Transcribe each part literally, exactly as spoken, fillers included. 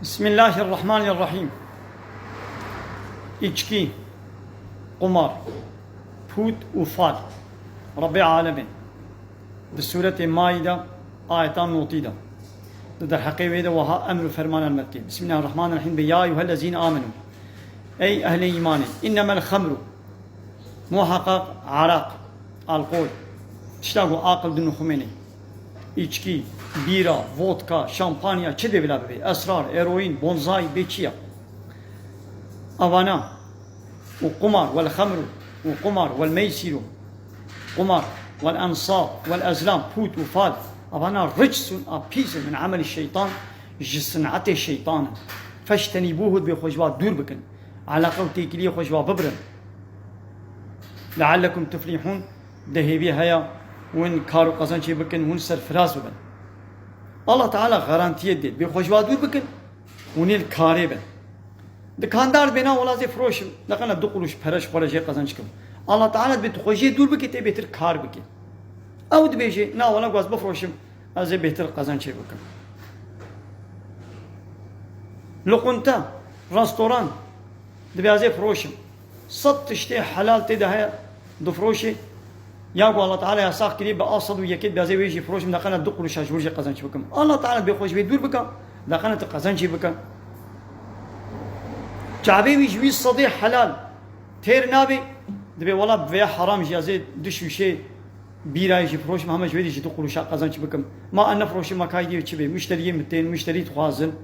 Bismillahirrahmanirrahîm. Îçkî, qumar, pût û fal. Rebbê alemên di sûretê Maîde, ayeta notî de, di derheqê wê de wiha emr û ferman helmet kê. Bismillahirrahmanirrahîm. Bê ya eyyuhellezîne amenû. Ey ehlê îmanê. Înnemel xemru. Muheqeq, eraq, alkol, tişta ku aqil dinixumênê, îçkî, bîra, vodka, şampanya, çi dê bila bibê, esrar, eroîn, bonzay, bê çi ya. Avana û qumar, wel xemru û qumar, wel meysîru, qumar, wel ensab, wel ezlam, pût û fal, avana ricsun, a pîs in, min emelî şeytan, ji sinetê şeytan in. Feştenîbûhu, dibê xwe ji wa dûr bikin. Eleqe û têkiliyê xwe ji wa bibirin. Leallekum tuflihûn, de hêvî heye hûn kar û qezencê bikin, hûn serfiraz bibin. Allah Teala garantiyê dê, dibê xwe ji wa dûr bikin, hûn ê li karê bin. Dikandar dibê na wela zê firoşim, deqena du quruş pere ji xwe re jê qezenc kim. Allah Teala dibê tu xwe jê dûr bikî, tê bêtir kar bikî. Ew dibêjê, na wela ku ez bifroşim, ez ê bêtir qezencê bikim. Luqunte, restoran, dibê ez ê firoşim. Sed tiştê helal tê de heye, difroşê. Ya ku Allah Teala yasax kiriye, bi a sed û yekê dibê ez ê wê jî firoşim, deqena du quruşa ji wir jê qezenc bikim. Allah Teala dibê xwe ji wê dûr bike, deqena tu qezencê bike. Çavê wî ji wî sedê helal têr nabê, dibê wela bi vêya heram jî ez ê du şûşê bîrayê jî firoşim, hema ji wê de jî du quruşa qezenc bikim. Ma ez nefiroşim, ma kay dê çi bê? Muşteriyê min tên, muşterî dixwazin.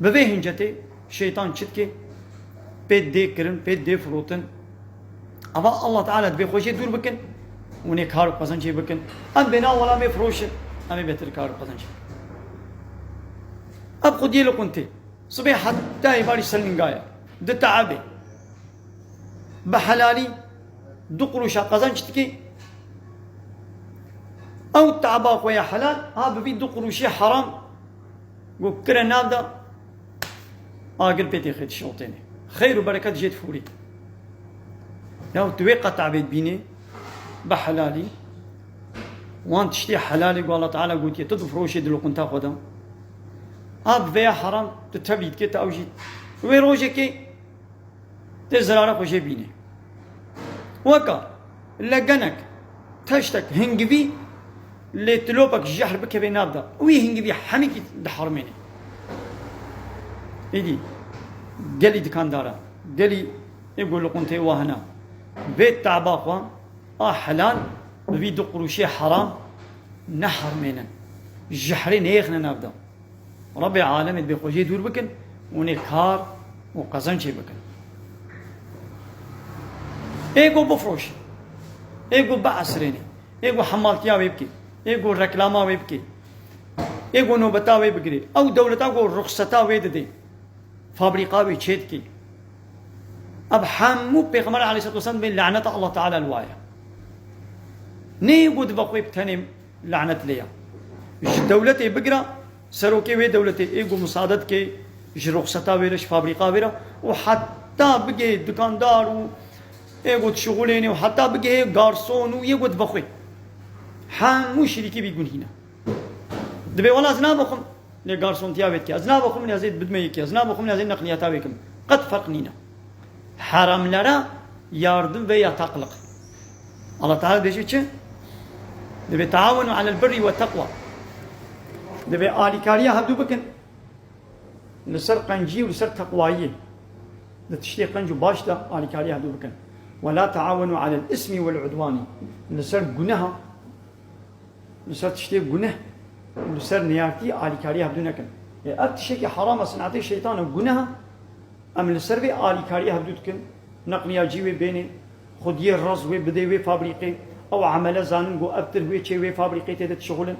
Bi vê hincetê şeytan çi dike? Pê dê kirin, pê dê firotin. Ava Allah Teala dibê xwe jê dûr bikin, hûn ê kar û qezencê bikin. Em bê na wela em ê firoşin, em ê bêtir kar û qezencê. Ev xwediyê li quntê. Sibê heta êvarî ser lingaya. Di teebê. Bi helalî du quruşa qezenc dikî. Ew teeba xwe ya helal, ha bi vî du quruşê heram ku kire nav de, agir pê tê xê dişewtêne. Xeyr û bereket jê difûrî. Ya tu wê qet teebê dibînê, bi helalî. Wan tiştê helalê ku Allah Teala gotiye, tu difroşê di luqunta xwe de. A bi vêya heram, tu tevlî dikê, tu ew jî. Wê rojekê tê zirara xwe jê bînê. Weka legenek, teştek hingivî, lê tilopek jehr bikeve nav de. Wî hingivî hemîkî diherimêne. Êdî, gelî dikandara, gelî ê ku luqunte wa hene. Vê teeba xwe, a helal, bi vî du quruşê heram neherimênin. Jehrê neyêxine nav de. Rebê alemê dibê xwe jê dûr bikin, hûn ê kar û qezencê bikin. Ê ku bifroşin, ê ku biesirênê, ê ku hemaltiya wê bikê, ê ku reklama wê bikê, ê ku nobeta wê bigirê, ew dewleta ku ruxseta wê didê, fabrîka wê çêdikê. Ev hemû Pêxember aleyhisselatu vesselam dibê laneta Allah Teala li wa ye. Nê ku dibe xwe bi tenê lanet lê ya. Ji dewletê bigire, serokê wê dewletê ê ku misade dike ji ruxseta wê re, ji fabrîka wê re û heta bigê dikandar û ê ku dişixulêne û heta bigihê garson û yê ku dibe xwe. Hemû şirîkê vî gunhî ne. Dibê wela ez nabixwim, lê garsontiya wê dike. Ez nabixwim, lê ez ê bidime yekê. Ez nabixwim, lê ez ê neqliyata wê kim. Qet ferq nîne. Haramlara yardım ve yataklık. Allah Teala dibêje çi? Dibê taawenu alel birri ve takwa. Dibê alîkariya hevdû bikin li ser qencî û li ser teqwayiyê. Di tiştê qenc û baş de alîkariya hevdû bikin. Ve la taawenu alel ismi vel udwani. Li ser guneha, li ser tiştê guneh û li ser neyartî alîkariyê hevdû nekin. Ê, ev tiştekî heram e, sinetê şeytan e, guneh e. Em li ser vê alîkariyê hevdû dikin, neqliya cî wê bênê, xwediyê raz wê bidê wê fabrîqê, ew emele zanin ku ev tir wê çê wê fabrîqê tê de dişixulin.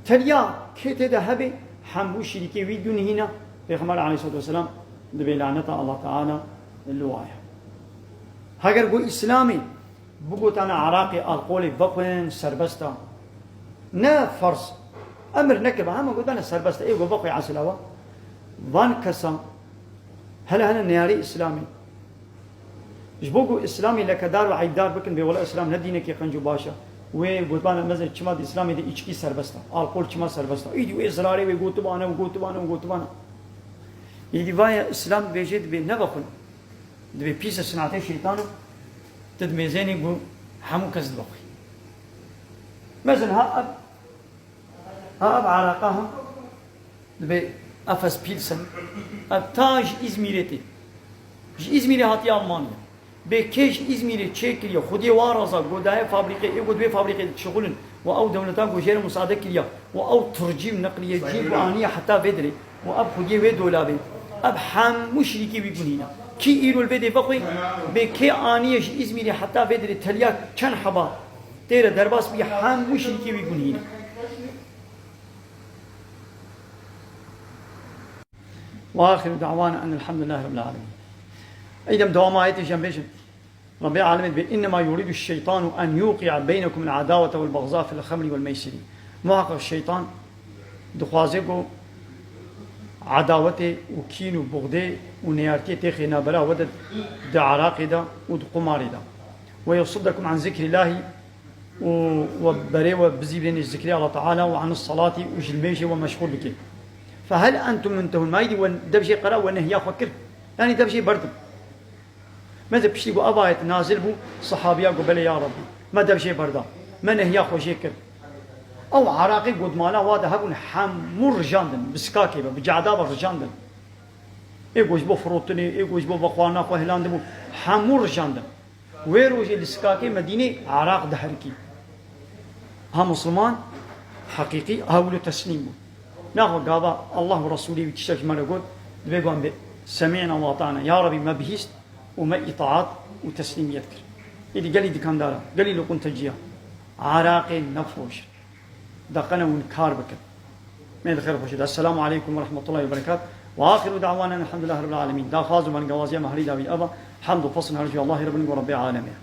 Tenya kê tê de hebe, hemû şirîkê wî gunhî ne, Pêxember aleyhisselatu vesselam dibê laneta Allah Teala li wa ye. Heger ku Îslamê bigotana eraqê, alkolê vexwin serbest e. Ne ferz. Emir nekiriba, hema gotana serbest e. Ê ku vexwê esila we. Van kesa hele hene neyarê Îslamê. Ji bo ku Îslamê lekedar û eybdar bikin, bê wela Îslam ne dînekê qenc û baş e. Wê gotibana mezin çima di Îslamê de îçkî serbest e, alkol çima serbest e. Îdî wê zirarê wê gotibane û gotibane û gotibane. Îdî vaye Îslam dibêje dibê nevexwin. Dibê pîs e, sinatê şeytan e. Tu dimêzênî ku hemû kes dibexwî. Mezin ha ev, ha ev araqa ha. Dibê Efes Pilsen. Ev ta ji Îzmîrê tê. Ji Îzmîrê hatiye Almanya. Bê kê ji Îzmîrê çêkiriye, xwediyê wa raza, go daye fabrîqê, ê go di wê fabrîqê de dişixulin. Û ew dewleta go jê re musade kiriya. Û ew turcî û neqliyecî go aniye heta vê dirê. Û ev xwediyê wê dolabê. Ev hemû şirîkê wî gunîne. Kî îro li vê dê vexwê, bê kê aniye ji Îzmîrê heta vê dirê teliya çend heba tê re derbas bî, hemû şirîkê wî gunîne. وآخر دعوانا أن الحمد لله رب العالمين. Eydem dewama ayetê jî em bêjin. Rabbê alemê dibê, إنما يريد الشيطان أن يوقع بينكم العداوة والبغضاء في الخمر والميسر. Muhaqqeq şeytan dixwaze ku edawetê û kîn û buxdê û neyartiyê têxê nabera we de di eraqê de û di qumarê de. ويصدكم عن ذكر الله û we berê we bizîvirêne ji zikrê Allah Teala û عن الصلاة û ji nimêjê we meşxûl bike. فهل أنتم منتهون؟ Ma îdî we dev jê qera, we nehiya xwe kir? Yanî dev jê berdin. Meze piştî ku ev ayet nazil bû, sehabiya got, belê ya Rabbî, me dev jê berda, me nehiya xwe jê kir. Ew eraqê ku di mala wa de hebûn hemû rijandin, bi sikakê ve, bi cada ve rijandin. Ê ku ji bo firotinê, ê ku ji bo vexwarina xwe hilandibû, hemû rijandin. Wê rojê li sikakê Medînê eraq diherikî. Ha Musulman heqîqî ha wilo teslîm bû. Naxwe gava Allah û Resûlê wî tiştek ji me re got, dibê wan bê semî'na we ata'na. Ya Rebî me bihîst û me îtaat û teslîmiyet kir. Êdî gelî dikandara, gelî loqûnteciya, eraqê nefroşin. Deqene hûn kar bikin. Mê di xêr xweşê de. Esselamu aleykum ve rahmetullahi ve berekat. Ve axiru da'wana elhamdulillahi rabbil alemin. Daxwaz û bengawaziya me herî dawî eva. Hemd û pesn her ji Allahê re bin ku Rebbê alemê.